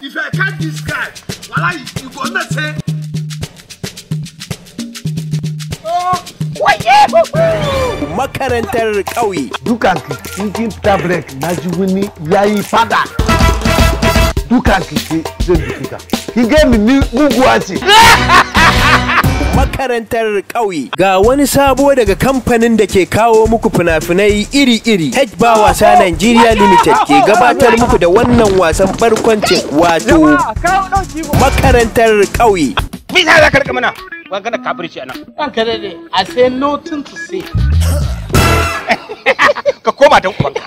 If I catch this guy, wallahi, you go not say. Makarantar ƙauye. Dukanki in kin fita break na ji wani yayi fada. Dukanki ke zan duki ka. Ki ga ni muguwa ce. Makarantar ƙauye. Ga wani sabo daga kamfanin da ke kawo muku fina-finai iri-iri. H-Ba Wasa Nigeria Limited ke gabatar muku da wannan wasan barkwancin wato Makarantar Ƙauye. Bisa za ka rika mana magana kafirci anan. Ranka daɗe, I say nothing to say. Ka koma don ubanka.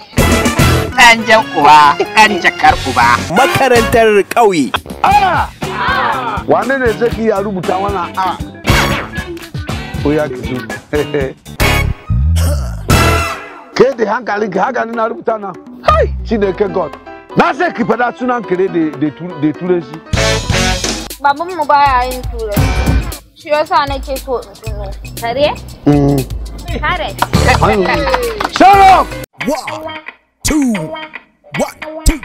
Ɗan jan uba, ɗan jakar uba. Makarantar Ƙauye. Wane ne zai iya rubuta wannan A? Oya ki zo. Ke da hankalinki haka ni na rubuta na. Hai! Chineke God. Na sai ki fada sunan kare da turanci. Babanmu baya yin turanci. Shi yasa nake so in tuno. Kare? Kare. Shut up! 1, 2, 1, 2.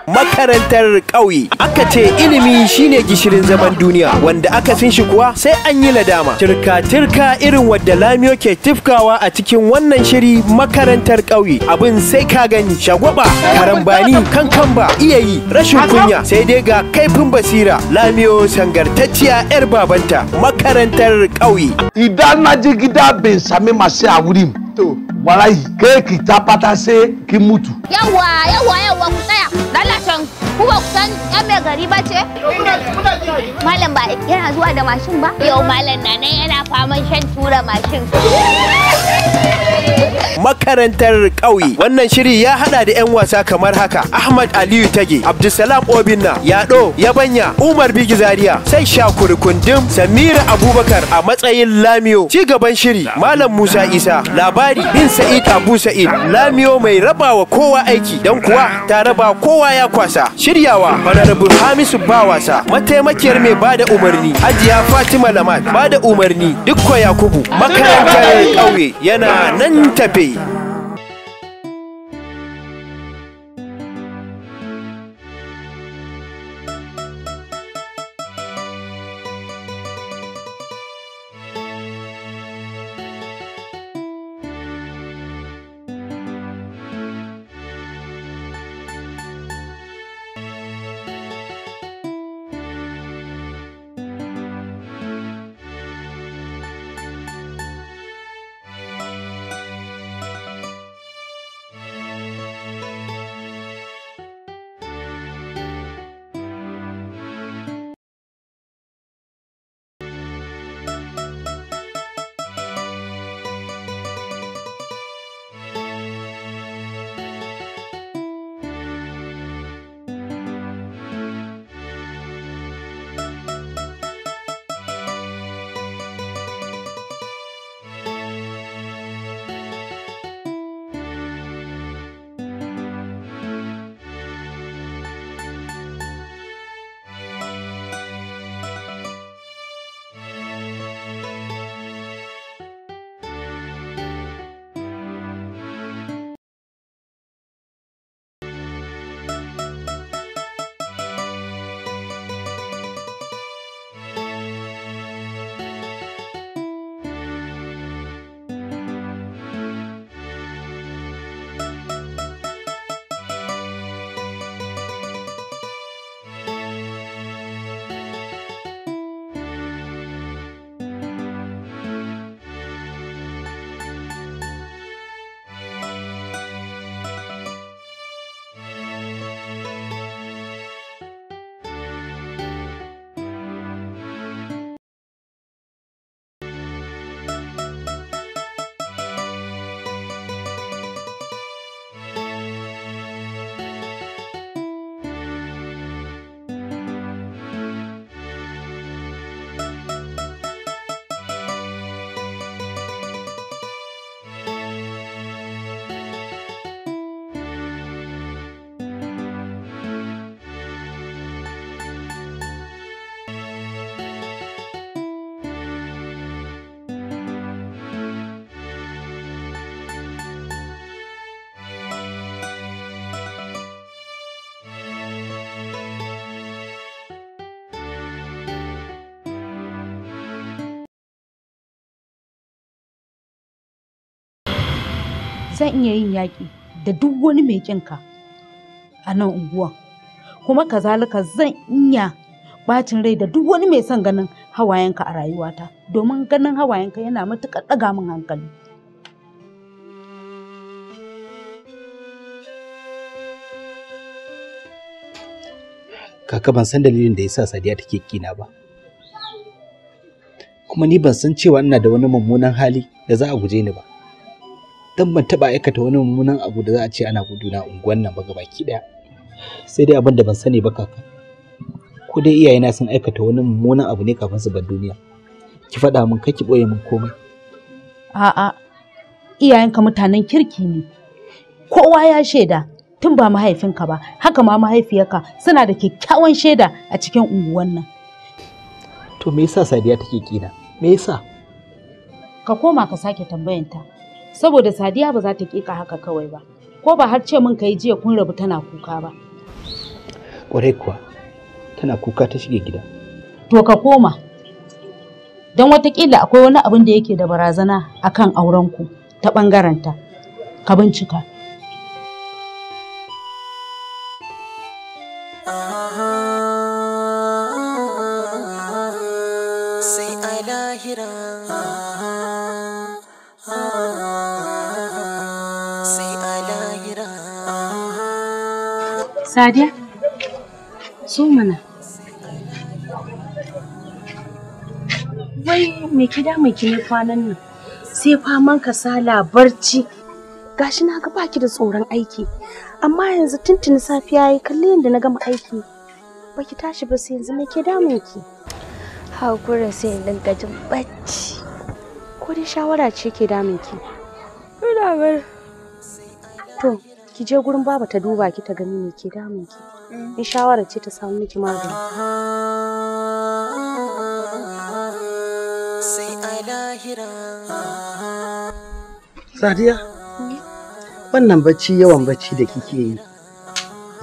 Makarantar ƙauye. Aka ce ilimi shine gishirin zaman duniya, wanda aka sin shi kuwa sai an yi ladama. Tirka-tirka irin wadda Lamiyo ke tifkawa a cikin wannan shiri Makarantar Ƙauye. Abin sai ka gani, shagwaba, karambani, kankamba, iya yi, rashin kunya, sai dai ga kaifin basira. Lamiyo sangartacciya 'yar babanta. Makarantar Ƙauye. Idan na je gida ban sami masu a wurin. To, wallahi ke ki tabbata sai ki mutu. Yawwa, yawwa, yawwa, ku tsaya. Lalacin, ku ba ku san yan mai gari ba ce? Malam ba yana zuwa da mashin ba? Yau malam na nan yana faman shan tura mashin. Makarantar Ƙauye. Wannan shiri ya hada da 'yan wasa kamar haka: Ahmad Aliyu Tage, Abdulsalam Obinna, Yado Yabanya, Umar Bigi Zaria, sai Shakuri Kundim, Samira Abubakar a matsayin Lamiyo. Ci gaban shiri Malam Musa Isa, labari bin Sa'id Abu Sa'id, Lamiyo mai rabawa kowa aiki don kuwa ta raba kowa ya kwasa. Shiryawa Honorable Hamisu Bawasa, mataimakiyar mai bada umarni Hajiya Fatima Lamat, bada umarni Dukko Yakubu. Makarantar Ƙauye yana nan tafe. Zan iya yin yaƙi da duk wani mai ƙinka a nan unguwan. Kuma kazalika zan iya bacin rai da duk wani mai son ganin hawayenka a rayuwata, domin ganin hawayenka yana matuƙar ɗaga min hankali. Kaka, ban san dalilin da yasa Sadiya take kina ba. Kuma ni ban san cewa ina da wani mummunan hali da za a guje ni ba. Dan ban taɓa aikata wani mummunan abu da za a ce ana guduna unguwan nan ba gabaki ɗaya. Sai dai abin da ban sani ba kaka. Ko dai iyayena sun aikata wani mummunan abu ne kafin su bar duniya. Ki faɗa min, kar ki ɓoye min komai. A'a, iyayenka mutanen kirki ne. Kowa ya shaida tun ba mahaifinka ba, haka ma mahaifiyarka suna da kyakkyawan shaida a cikin unguwan nan. To me yasa Sadiya take kina? Me yasa? Ka koma ka sake tambayanta, saboda Sadiya ba za ta ƙi ka haka kawai ba. Ko ba har ce min kai jiya kun rabu tana kuka ba. Ƙwarai kuwa, tana kuka ta shige gida. To ka koma. Don watakila akwai wani abin da yake da barazana akan aurenku ta ɓangarenta. Ka bincika. Sai a lahira, sai a lahira. Sadiya, so mana. Wai me ki damun ki ne kwanan nan? Sai faman kasala barci. Gashi na ga baki da tsoron aiki. Amma yanzu tuntuni safiya yayi, kalle yanda na gama aiki. Baki tashi ba sai yanzu, me ke damun ki? Hakurin sai in dinga jin bacci. Ko dai shawara ce ke damun ki? Ina bar. To, ki je gurin baba ta duba ki ta gani me ke damun ki. In shawara ce ta samu miki magani. Sai a lahira. Sadiya, wannan bacci, yawan bacci da kike yi.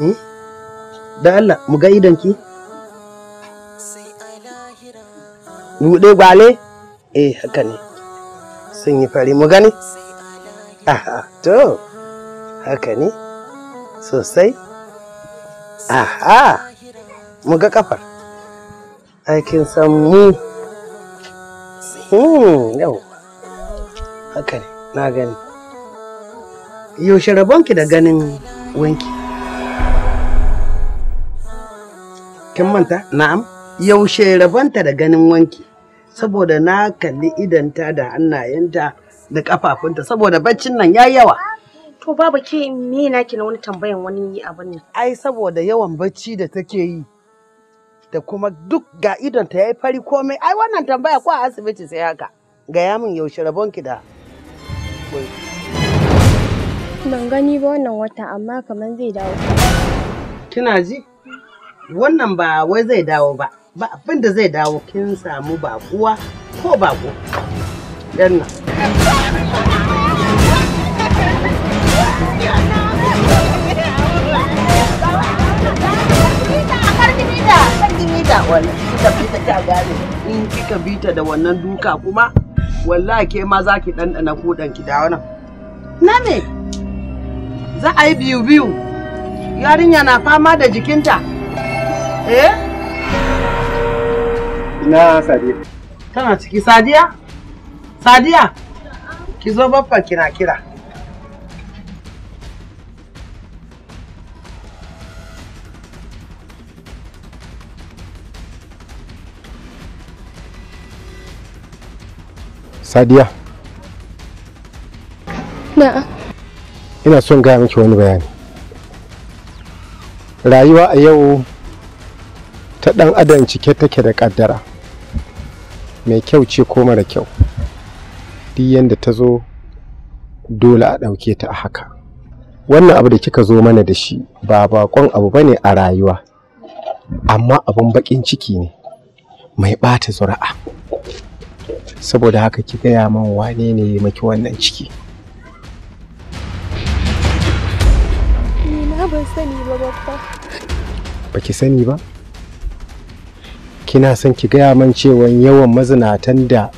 Eh? Da Allah, mu ga idonki? Buɗe gwale? Eh, haka ne. Sun yi fari, mu gani? Aha, to, haka ne. Sosai. Aha, mu ga kafar. Aikin san mu. Yau. Haka ne, na gani. Yaushe rabonki da ganin wanki? Kin manta? Na'am. Yaushe rabonta da ganin wanki? Saboda na kalli idanta da hannayenta da kafafunta saboda baccin nan yayi yawa. To baba, ke me naki na wani tambayan wani abin nan? Ai saboda yawan bacci da take yi da kuma duk ga idonta yayi fari komai. Ai wannan tambaya ko a asibiti sai haka. Gaya min, yaushe rabonki da wanki? Ban gani ba wannan wata, amma kamar zai dawo. Kina ji? Wannan ba wai zai dawo ba. Ba abin da zai dawo, kin samu baƙuwa ko baƙo. Yan nan. Kika bi ta kya gane, in kika bi ta da wannan duka kuma wallahi ke ma za ki ɗanɗana kuɗan ki dawo nan. Na me? Za a yi biyu biyu. Yarinya na fama da jikinta. Eh? Ina Sadiya. Tana ciki. Sadiya? Sadiya? Ki zo, baffa kina kira. Sadiya, Na'am. ina son gaya miki wani bayani. Rayuwa a yau ta ɗan adam cike take da ƙaddara. Mai kyau ce ko mara kyau. Duk yanda ta zo dole a ɗauke ta a haka. Wannan abu da kika zo mana da shi ba baƙon abu bane a rayuwa. Amma abun baƙin ciki ne mai ɓata zuri'a. Saboda haka ki gaya min, wane ne ya maki wannan ciki? Ni ma ban sani ba babba. Baki sani ba? Kina son ki gaya man cewa yawan mazinatan da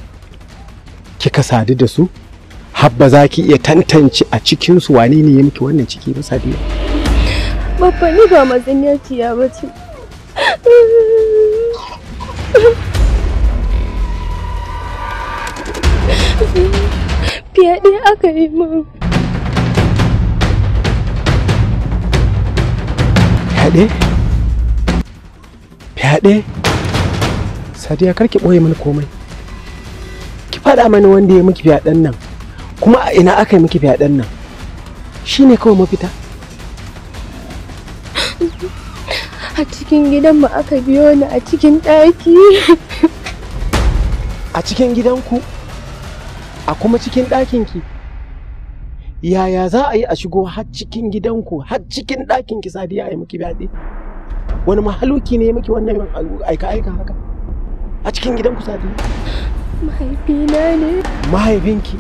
kika sadu da su Habba za ki iya tantance a cikin su wane ne ya miki wannan ciki ba Sadiya? Babba ni ba mazinaciya ba ce. Fyaɗe aka yi min. Fyaɗe? Fyaɗe? Sadiya kar ki ɓoye mini komai. Ki faɗa mani wanda ya miki fyaɗen nan. Kuma a ina aka yi miki fyaɗen nan? Shi ne kawai mafita. A cikin gidanmu aka biyo ni a cikin ɗaki. A cikin gidanku? A kuma cikin ɗakinki? Yaya za a yi a shigo har cikin gidanku, har cikin ɗakinki Sadiya a yi miki fyaɗe? Wani mahaluki ne ya miki wannan aika-aika haka? A cikin gidanku Sadiya? Mahaifina ne. Mahaifinki?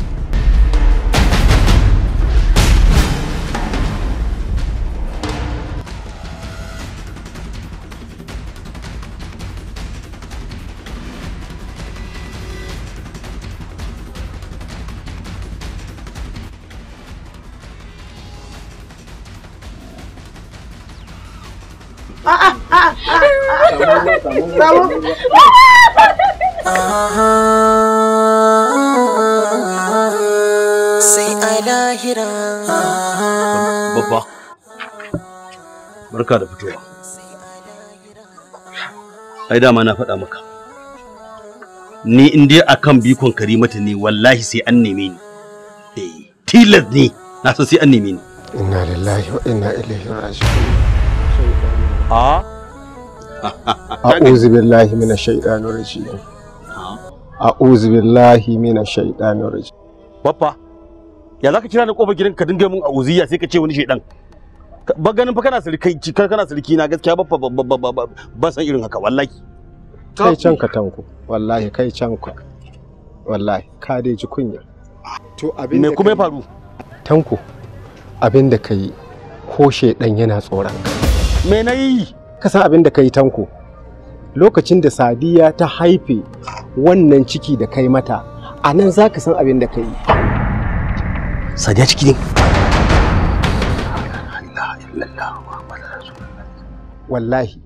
Sai a lahira. Babba, barka da fitowa. Ai dama na faɗa maka. Ni in dai akan bikon Karimatu ne wallahi sai an neme ni. Eh, tilas ne, na san sai an neme ni. Inna lillahi wa inna ilaihi raji'un. A? A'udhu billahi minash shaitanir rajim. A'udhu billahi minash shaitanir rajim. Baffa, ya zaka kira ni kofar gidanka ka dinga mun a'uziyya sai ka ce wani shaidan. Ba ganin fa kana sirkai kana sirki na gaskiya baffa ba san irin haka wallahi. Kai can ka tanko, wallahi kai can ka. Wallahi ka dai ji kunya. To abin me kuma ya faru? Tanko, abin da kai ko shaidan yana tsoron ka. Me na yi? Ka san abin da kai Tanko. Lokacin da Sadiya ta haife wannan ciki da kai mata, a nan za ka san abin da ka yi. Sadiya ciki ne? Wallahi,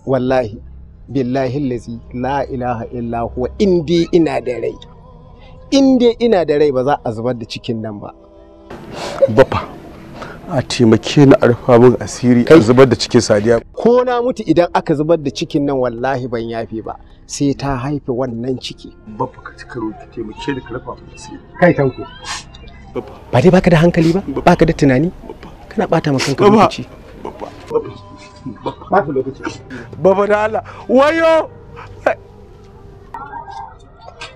wallahi, billahi lazi la ilaha illa huwa in dai ina da rai. In dai ina da rai ba za a zubar da cikin nan ba. Baffa, a taimake ni a rufa min asiri a zubar da cikin Sadiya. Ko na mutu idan aka zubar da cikin nan wallahi ban yafe ba, sai ta haife wannan ciki. Baffa ka cika roki taimake ni ka rufa min asiri. Kai Tanko. Ba dai baka da hankali ba, baka da tunani? Kana bata ma kanka lokaci. Bata lokaci. Baba da Allah, wayo!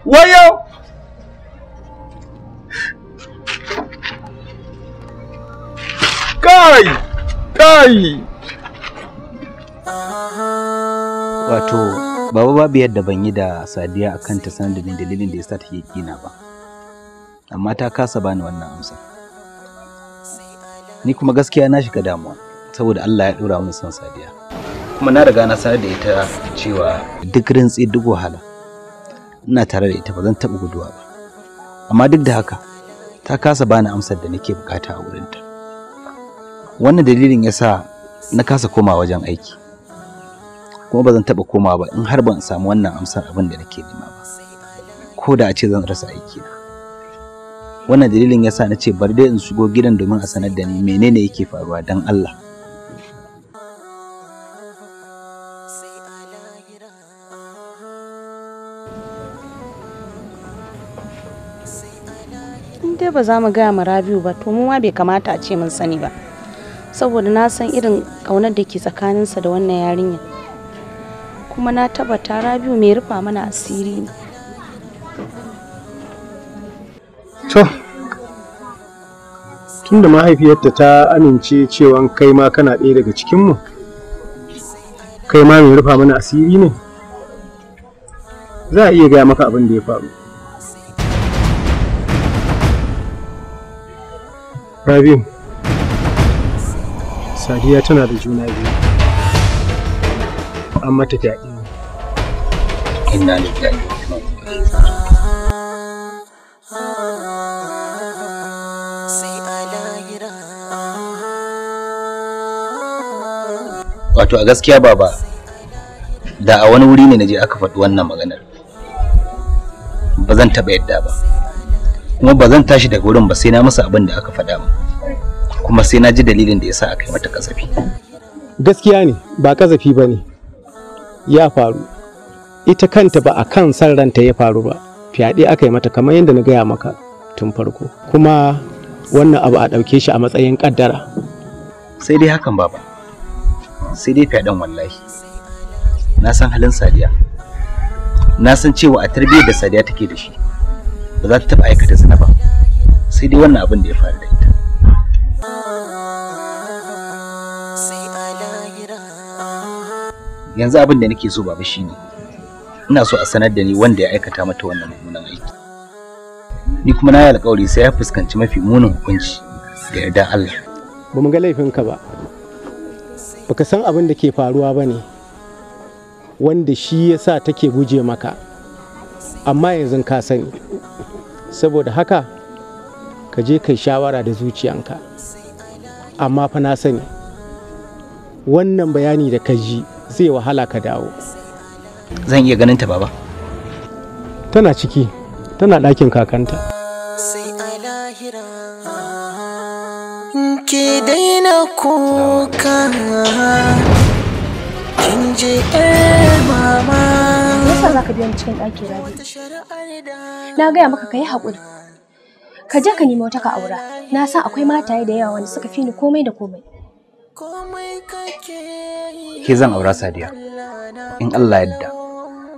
Wayo! Kai! Kai! Wato, baba babu yadda ban yi da Sadiya akan ta sanar da ni dalilin da yasa take kina ba. Amma ta kasa bani wannan amsa. Ni kuma gaskiya na shiga damuwa saboda Allah ya dora min son Sadiya. Kuma na riga na sanar da ita cewa duk rintsi duk wahala ina tare da ita ba zan taɓa guduwa ba. Amma duk da haka ta kasa bani amsar da nake bukata a wurinta. Wannan dalilin yasa na kasa komawa wajen aiki. Kuma ba zan taɓa komawa ba in har ban samu wannan amsar abin da nake nema ba. Ko da a ce zan rasa aiki na. Wannan dalilin yasa na ce bari dai in shigo gidan domin a sanar da ni menene yake faruwa dan Allah. In dai ba za mu gaya ma Rabi'u ba to mu ma bai kamata a ce mun sani ba. Saboda na san irin ƙaunar da ke tsakaninsa da wannan yarinya. Kuma na tabbata Rabi'u mai rufa mana asiri ne. To, tunda mahaifiyarta ta amince cewa kai ma kana ɗaya daga cikinmu, kai ma mai rufa mana asiri ne, za a iya gaya maka abin da ya faru. Rabi'u, Sadiya tana da juna biyu, an mata fyaɗe. Inna lillahi wa inna ilaihi raji'un. Wato a gaskiya baba, da a wani wuri ne naje aka faɗi wannan maganar, ba zan taɓa yadda ba, kuma ba zan tashi daga wurin ba sai na masa abin da aka faɗa min, kuma sai na ji dalilin da yasa aka yi mata kasafi. Gaskiya ne, ba kazafi ba ne, ya faru. Ita kanta ba a kan san ranta ya faru ba, fyaɗe aka yi mata kamar yadda na gaya maka tun farko, kuma wannan abu a ɗauke shi a matsayin ƙaddara. Sai dai hakan baba, sai dai fyaɗen wallahi. Na san halin Sadiya, na san cewa a tarbiyyar da Sadiya take da shi ba za ta taɓa aikata zina ba, sai dai wannan abin da ya faru da ita. Yanzu abin da nake so baba shine, ina so a sanar da ni wanda ya aikata mata wannan mummunan aiki. Ni kuma na yi alƙawari sai ya fuskanci mafi munin hukunci da yarda Allah. Ba mu ga laifinka ba, baka san abin da ke faruwa ba ne wanda shi ya sa take guje maka, amma yanzu ka sani. Saboda haka ka je kai shawara da zuciyanka. Amma fa na sani wannan bayani da ka ji zai wahala ka dawo. Zan iya ganin ta baba? Tana ciki, tana ɗakin kakanta. Ki daina kuka, kin je ƴar mama. Me yasa zaka biyo ni cikin ɗaki Rabi? Na gaya maka ka yi haƙuri. Ka je ka nemi wata ka aura. Na san akwai mataye da yawa wanda suka fi ni komai da komai. Ke zan aura Sadiya, in Allah yadda,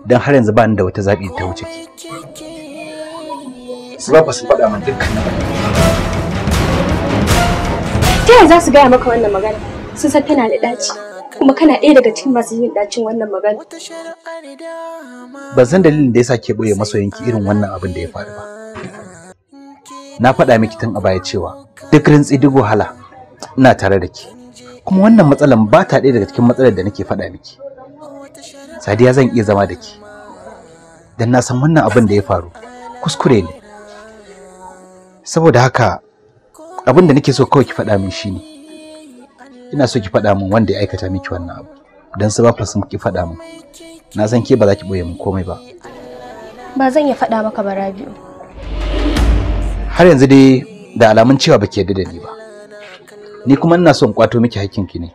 don har yanzu ba ni da wata zaɓi ta wuce ki. Su ba su faɗa min dukkanin. Ta yaya za su gaya maka wannan magana? Sun san tana da ɗaci, kuma kana ɗaya daga cikin masu yin ɗacin wannan magana. Ban san dalilin da yasa ke ɓoye masoyinki irin wannan abin da ya faru ba. Na faɗa miki tun a baya cewa duk rintsi duk wahala ina tare da ke. Kuma wannan matsalan ba ta ɗaya daga cikin matsalar da nake faɗa miki. Sadiya zan iya zama da ke, don na san wannan abin da ya faru kuskure ne. Saboda haka abin da nake so kawai ki faɗa min shine, ina so ki faɗa min wanda ya aikata miki wannan abu, don su ba fa sun ki faɗa min. Na san ke ba za ki ɓoye min komai ba. Ba zan iya faɗa maka ba Rabi'u. Har yanzu dai da alamun cewa baki yarda da ni ba. Ni kuma ina so in kwato miki hakkinki ne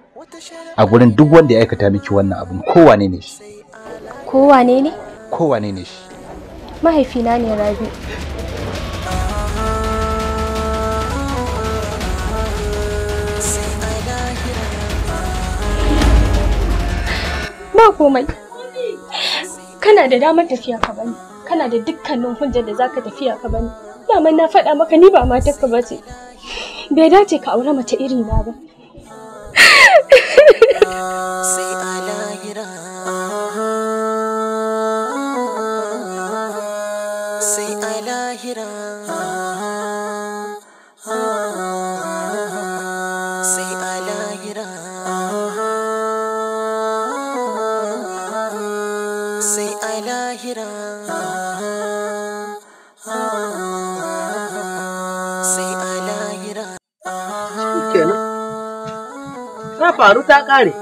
a gurin duk wanda ya aikata miki wannan abun, kowane ne shi. Kowane ne? Kowane ne shi. Mahaifina ne Rabi'u. Ba komai. Kana da damar tafiya ka bani. Kana da dukkanin hujjar da zaka tafiya ka bani. Daman na faɗa maka ni ba matarka ba ce. Bai dace ka aure mace iri na ba. Sai a lahira, sai a lahira, sai a lahira, sai a lahira, sai a lahira. Kenan ta faru ta ƙare.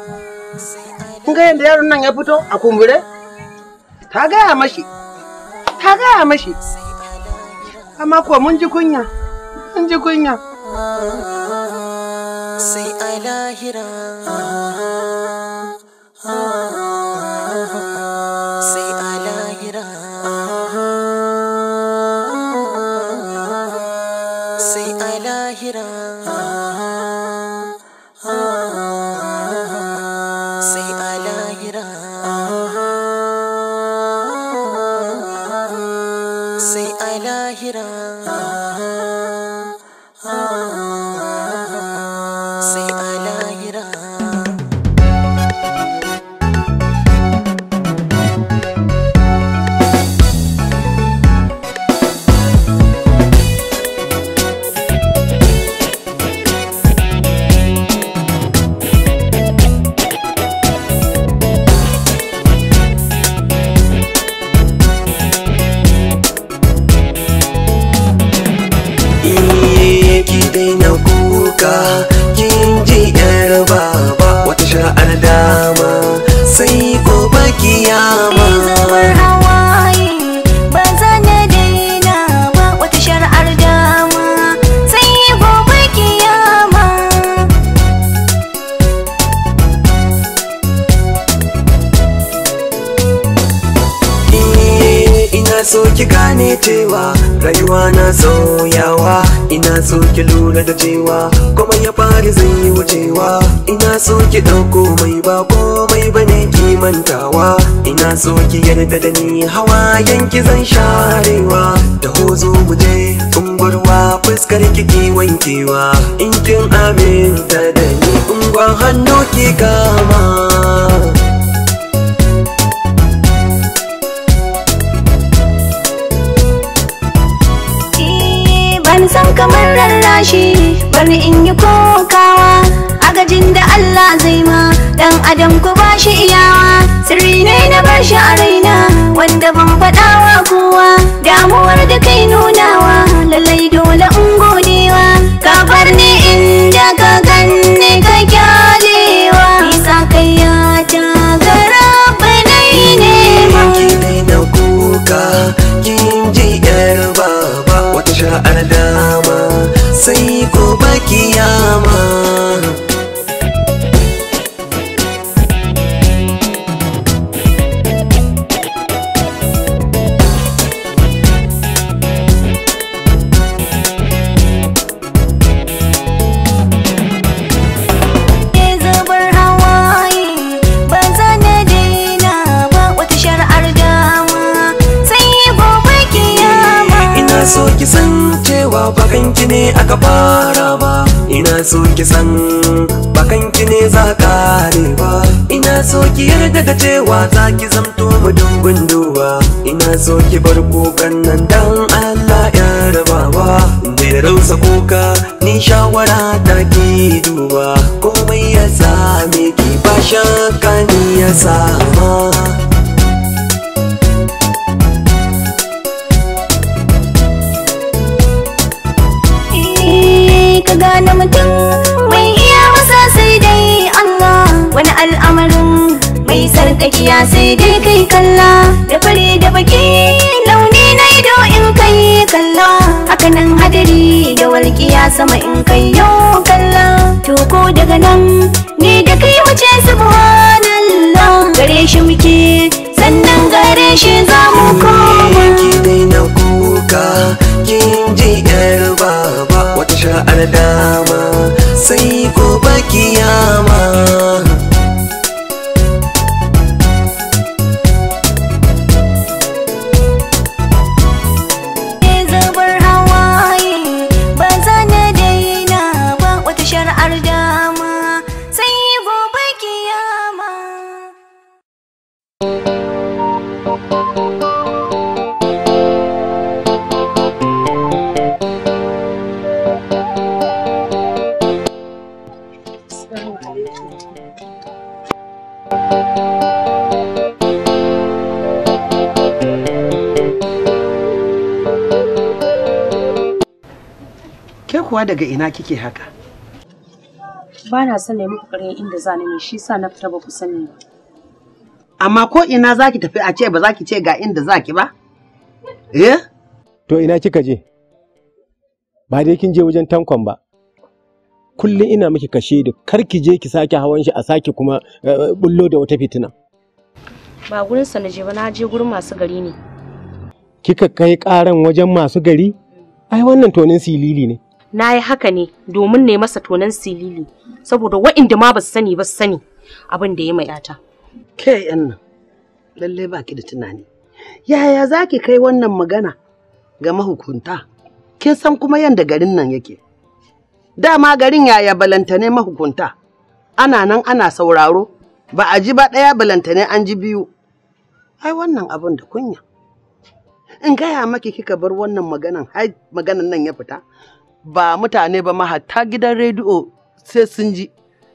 Kun ga yadda yaron nan ya fito a kumbure? Ta gaya mashi, ta gaya mashi. Amma kuwa mun ji kunya, mun ji kunya. Sai a lahira, sai a lahira, sai a lahira, sai a lahira, sai a lahira, sai a lahira. Ki daina kuka, kin ji yar baba, wata sha'ar da kiyama. Zubar hawaye ba za na daina ba, wata shari'ar dama sai gobe kiyama. Ina so ki gane cewa rayuwa na sauyawa, ina so ki lura da cewa komai ya fara zai yi wucewa, ina so ki ɗauko mai ba komai bane ki mantawa, ina so ki yarda da ni hawayen ki zan sharewa, da hozo mu je ungwarwa fuskar ki ki wankewa, in kin aminta da ni ungwan hannu ki kama. Ban san kamar rarrashi, bari in yi kokawa, agajin da Allah zai ma dan adam ku bashi iyawa, sirri ne na bashi a raina wanda ban faɗawa kowa, damuwar da kai nunawa lallai dole in godewa, ka bar ni inda ka ganni ka kyalewa, isa kai ya ta garaba nai nema. Ki daina kuka kin ji yar baba, wata sha'ar dama sai gobe kiyama. Zubar hawaye ba za na daina ba, wata shari'ar dama sai gobe kiyama. Ina so ki san cewa bakanki ne aka fara ba, ina so ki san bakanki ne za kare ba, ina so ki yarda da cewa za ki zamto madubin duba, ina so ki bar kukan nan dan Allah ya rabawa, da rausa kuka ni shawara ta ki duba, komai ya same ki ba shakka ni ya sama. Ka gane mutum mai iya wasa sai dai Allah, wani al'amarin mai sarkakiya sai dai kai kalla, da fari da baki launi na ido in kai kalla, hakanan hadari da walƙiya sama in kai yau kalla, to ko daga nan ni da kai wuce subhanallah, gare shi muke sannan gare shi za mu koma. Ki daina kuka kin ji yar baba, wata sha'ar dama sai gobe kiyama. Zubar hawaye ba za na daina ba, wata shari'ar dama sai gobe kiyama. Ke kuwa daga ina kike haka? Ba na son na yi muku ƙarya inda za ni ne, shi sa na fita ba ku sani ba. Amma ko ina za ki tafi a ce ba za ki ce ga inda za ki ba? Eh? To ina kika je? Ba dai kin je wajen tankon ba. Kullum ina miki kashe da kar ki je ki sake hawan shi a sake kuma bullo da wata fitina. Ba gurin sa na je ba, na je gurin masu gari ne. Kika kai karan wajen masu gari? Ai wannan tonin silili ne. Na yi haka ne domin ne masa tonan silili saboda wa'inda ma ba su sani ba su sani abin da ya mai yata. Ke yan nan, lalle ba ki da tunani. Yaya za ki kai wannan magana ga mahukunta? Kin san kuma yanda garin nan yake. Dama garin yaya balantane mahukunta. Ana nan ana sauraro, ba a ji ba ɗaya balantane an ji biyu. Ai wannan abin da kunya. In gaya maki kika bar wannan maganan har maganan nan ya fita, ba mutane ba ma hatta gidan rediyo sai sun ji,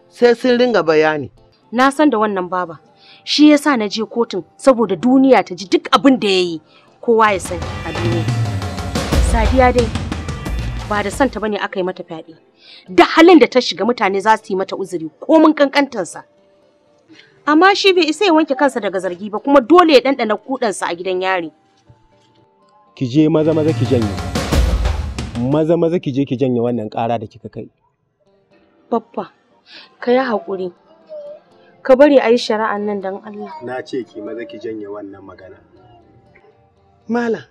sai sun ringa bayani. Na san da wannan baba. Shi yasa na je kotun saboda duniya ta ji duk abin da ya yi, kowa ya sani a duniya. Sadiya dai ba da santa bane aka yi mata fyaɗe. Da halin da ta shiga mutane za su yi mata uzuri komin kankantansa. Amma shi bai isa ya wanke kansa daga zargi ba, kuma dole ya ɗanɗana kuɗansa a gidan yari. Ki je maza maza ki janye. Maza maza ki je ki janye wannan ƙara da kika kai. Baffa, ka yi haƙuri. Ka bari a yi shari'an nan don Allah. Na ce ki maza ki janye wannan magana. Malam,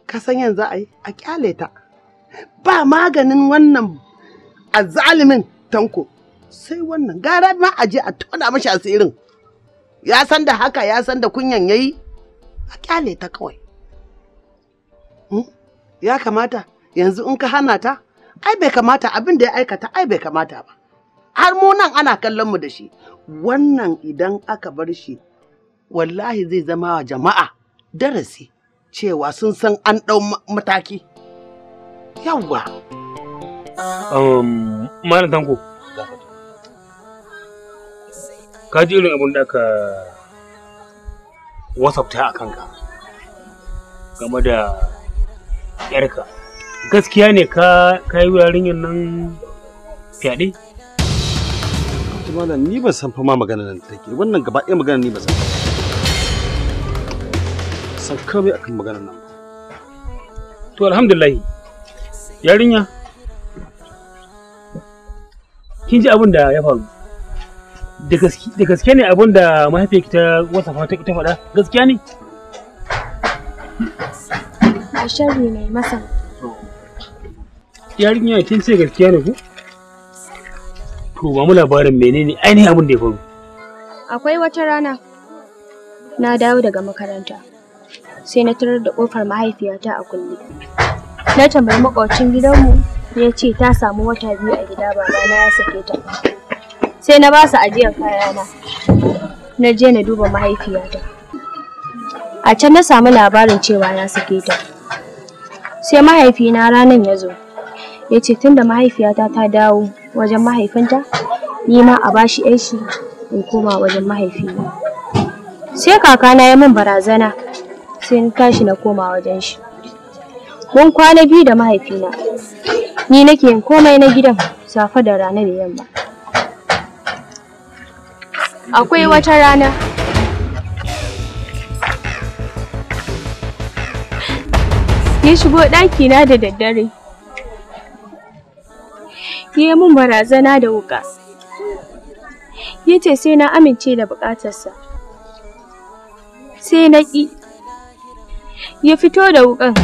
ka san yanzu a yi a kyale ta. Ba maganin wannan azalimin Tanko. Sai wannan gara ma a je a tona mashi asirin. Ya san da haka, ya san da kunyan yayi. A kyale ta kawai. Ya kamata yanzu in ka hana ta, ai bai kamata abin da ya aikata, ai bai kamata ba. Har mu nan ana kallon mu da shi. Wannan idan aka bar shi, wallahi zai zama wa jama'a darasi cewa sun san an ɗau mataki. Yawwa. Malam Tanko, ka ji irin abin da aka wasafta a kanka game da yarka. Gaskiya ne ka yi yarinyar nan fyaɗe? Malam, ni ban san fa ma magana nan take. Wannan gaba ɗaya magana ni ban san. San komai akan maganar nan. To alhamdulillah. Yarinya, kin ji abin da ya faru. Da gaske ne abin da mahaifiyarki ta wasafa ta faɗa? Gaskiya ne? A sharri ne masa. Yarinya, kin ce gaskiya ne ko? To ba mu labarin menene ainihin abin da ya faru. Akwai wata rana na dawo daga makaranta, sai na tarar da kofar mahaifiyata a kulle. Na tambayi makwabcin gidanmu, ya ce ta samu wata 2 a gida, babana ya sake ta. Sai na ba su ajiyar kayana, na je na duba mahaifiyata. A can na samu labarin cewa na sake ta. Sai mahaifina ranan ya zo, ya ce tunda mahaifiyata ta dawo wajen mahaifinta, ni ma a bashi ƴar shi in koma wajen mahaifina. Sai kakana ya min barazana, sai na tashi na koma wajen shi. Mun kwana 2 da mahaifina. Ni nake yin komai na gidan, safe da rana da yamma. Akwai wata rana ya shigo ɗakina da daddare. Ya yi min barazana da wuƙa. Ya ce sai na amince da buƙatarsa. Sai na ƙi. Ya fito da wuƙan.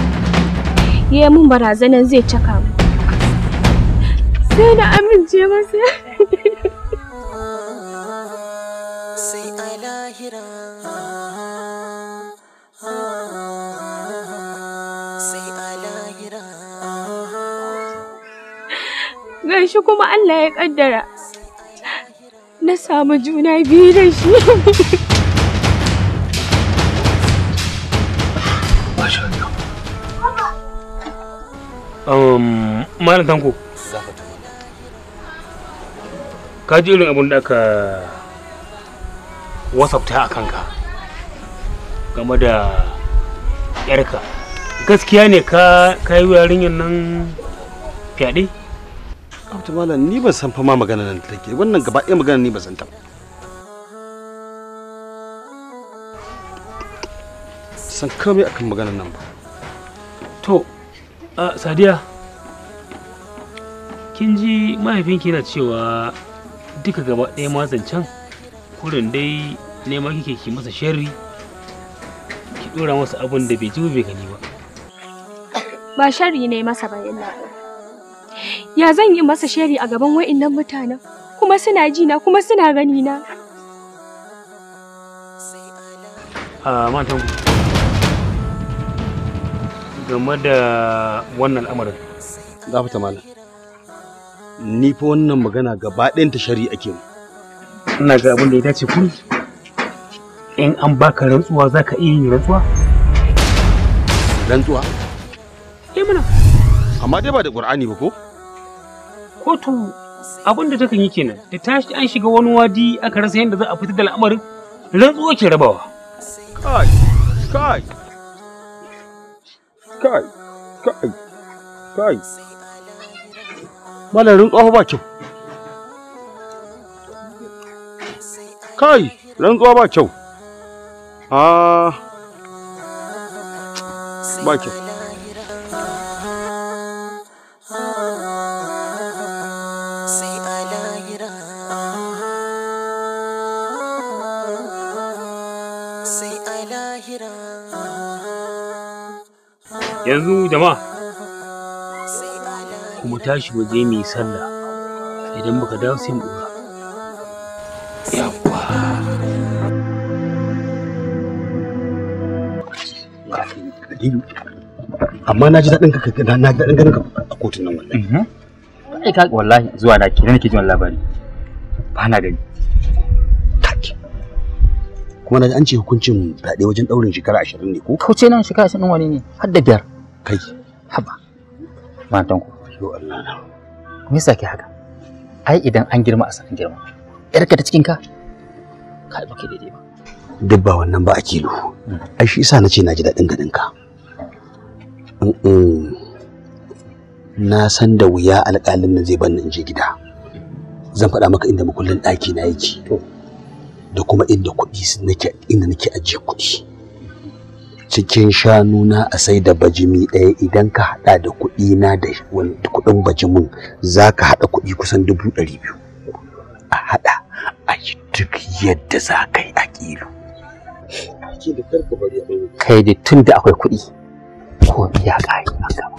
Ya yi min barazanan zai caka mu. Sai na amince masa. Sai a lahira. Sai a lahira. Gashi kuma Allah ya kaddara na samu juna biyu da shi. Masha Allah. Malam Tanko, ka ji irin abin da aka wasafta a kanka game da yarka. Gaskiya ne ka yi yarinyar nan fyaɗe? Malam, ni ban san fa ma magana nan take. Wannan gaba ɗaya magana ni ban san ta. San komai akan maganar nan ba. To, Sadiya, kin ji mahaifinki yana cewa duka gaba ɗaya ma zancen kurin dai nema kike ki masa sharri, ki ɗora masa abin da bai ji bai gani ba. Ba sharri ne masa ba illa. Ya zan yi masa shari a gaban wa'innan mutanen, kuma suna ji na kuma suna gani na. Matan, game da wannan al'amarin. Gafata malam, ni fa wannan magana gaba ɗayan ta shari ake mu. Ina ga abin da ya dace kun, in an baka rantsuwa za ka iya yin rantsuwa? Rantsuwa? Eh mana. Amma dai ba da Qur'ani ba ko? Kotu abin da takan yi kenan, da tashi an shiga wani wadi aka rasa yadda za a fitar da al'amarin, rantsuwa ke rabawa. Kai, kai, kai, kai, kai. Malam, rantsuwa ba kyau. Kai, rantsuwa ba kyau. Ah. Ba kyau. Yanzu jama'a kuma tashi waje mu yi sallah, idan muka dawo sai mu dora. Yawwa. Amma na ji daɗin ka, na ji daɗin ganin ka a kotun nan wallahi. Ai ka wallahi zuwa na kenan nake jin labari. Ba na gani. Kuma na ji an ce hukuncin fyaɗe wajen ɗaurin shekara 20 ne ko? Kauce nan shekara 20 wani ne har da 5. Kai. Haba. Matan ku. Yo Allah na. Me yasa ke haka? Ai idan an girma a san girma. Yarka ta cikin ka? Kai baka daidai ba. Duk ba wannan ba a kilo. Ai shi yasa nace na ji daɗin ganin ka. Na san da wuya alƙalin nan zai bar ni in je gida. Zan faɗa maka inda makullin ɗaki na yake. Da kuma inda kuɗi nake, inda nake ajiye kuɗi. Cikin shanu na a sai da bajimi ɗaya, idan ka haɗa da kuɗi na da kuɗin bajimin za ka haɗa kuɗi kusan 200,000. A haɗa a yi duk yadda za ka yi a kilo. Kai da tun da akwai kuɗi ko ya ƙare an gama.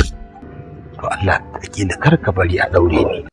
To Allah a kilo kar ka bari a ɗaure ni.